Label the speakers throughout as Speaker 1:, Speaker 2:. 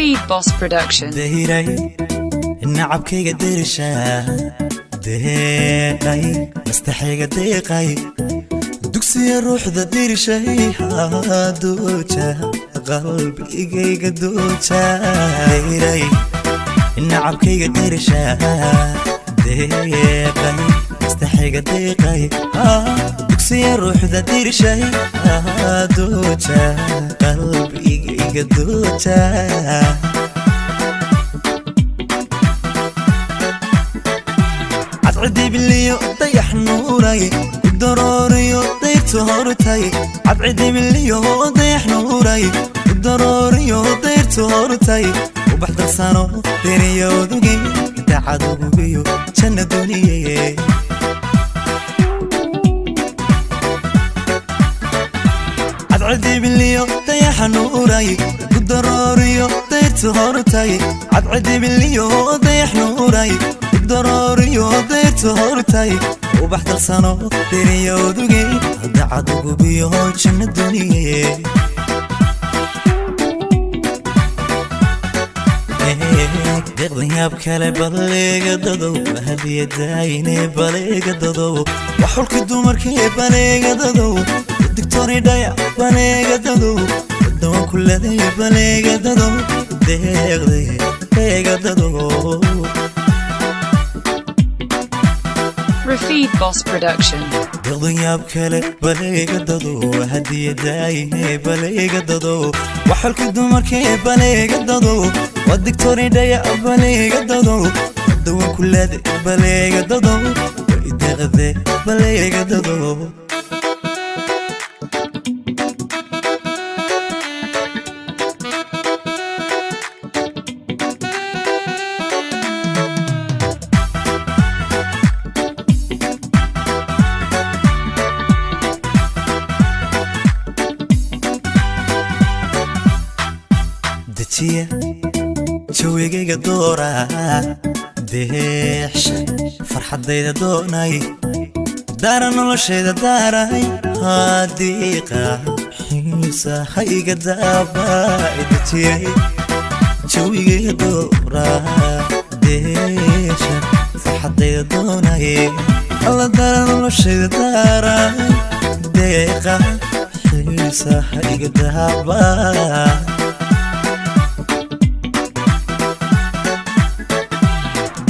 Speaker 1: Rafid Boss Production.
Speaker 2: Dahiray nacabkayga derisha deeqay mastaxayga deeqay dugsiya ruuxda dirishay dooja qalbigayga dooja. Dahiray nacabkayga derisha deeqay mastaxayga deeqay dugsiya ruuxda dirishay dooja qalbigayga dooja. Cadcidibiliyo dayax nuuray udarooriyo dayrtu hortay, cadcidibiliyo dayax nuuray udarooriyo dayrtu hortay, ubax darsano deriyooduge dacadugubiyo janna duniye. Cadcidibiliyo dayaxa nuuray udarooriyo dayrtu hortay, cadcidibiliyo dayax nuuray udarooriyo dayrtu hortay, ubax darsano deriyooduge dacadugubiyo janna duniye. Deeqdan yaab kale baleega dadow hadiyadaayne baleega dadow waxulka dumarkee baleega dadow digtori dhaya baleega dadow dawan kuladay baleega dadow deeqday deega dadow.
Speaker 1: Rafid Boss Production.
Speaker 2: Deeqdan yaab kale baleega dadow hadiyadaayne baleega dadow waxulka dumarkee baleega dadow waa digtori dhaya baleega dadow dawan kuladay baleega dadow deeqde baleega dadow. Dejiya jawigayga doora deexsha farxaddayda doonay daara noloshayda daaray hadiiqa xiisahayga daabay. Dejiyay jawigayga doora deexsha farxaddayda doonay alla daara noloshayda daaray deeqa xiisahayga daabay.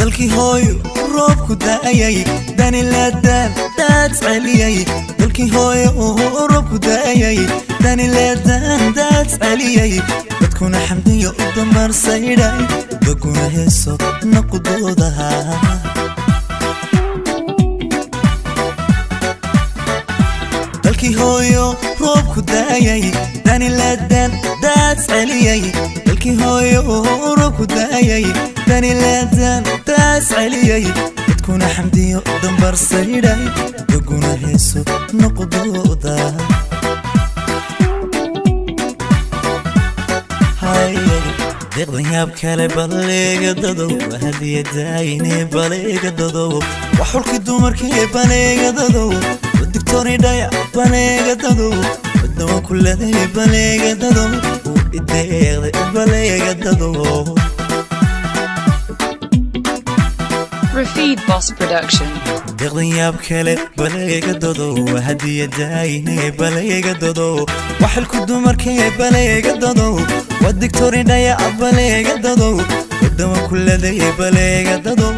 Speaker 2: Dalkii hooyo roobku da'ayay danilaadaan daad celiyay, dalkii hooyo roobku da'ayay danilaadaan daad celiyay, dadkuna xamdiyo u dambarsaydhay daguna heeso naqudoodaha. Dalkii hooyo roobku da'ayay danilaadaan daad celiyay, dalkii hooyo roobku da'ayay danilaadaan daad celiyay, dadkuna xamdiyo dambarsaydhay daguna heeso noqdooda. Deeqdan yaab kale baleega dadow hadiyadaayne baleega dadow waxulka dumarkee baleega dadow digtori dhaya baleega dadow dawan kuladay baleega dadow ideeqday baleega dadow.
Speaker 1: Rafid Boss Production.
Speaker 2: Deeqdan yaab kale baleega dadow hadiyadaayne baleega dadow waxalku dumarkee baleega dadow waa digtori dhaya baleega dadow dawan kuladay baleega dadow.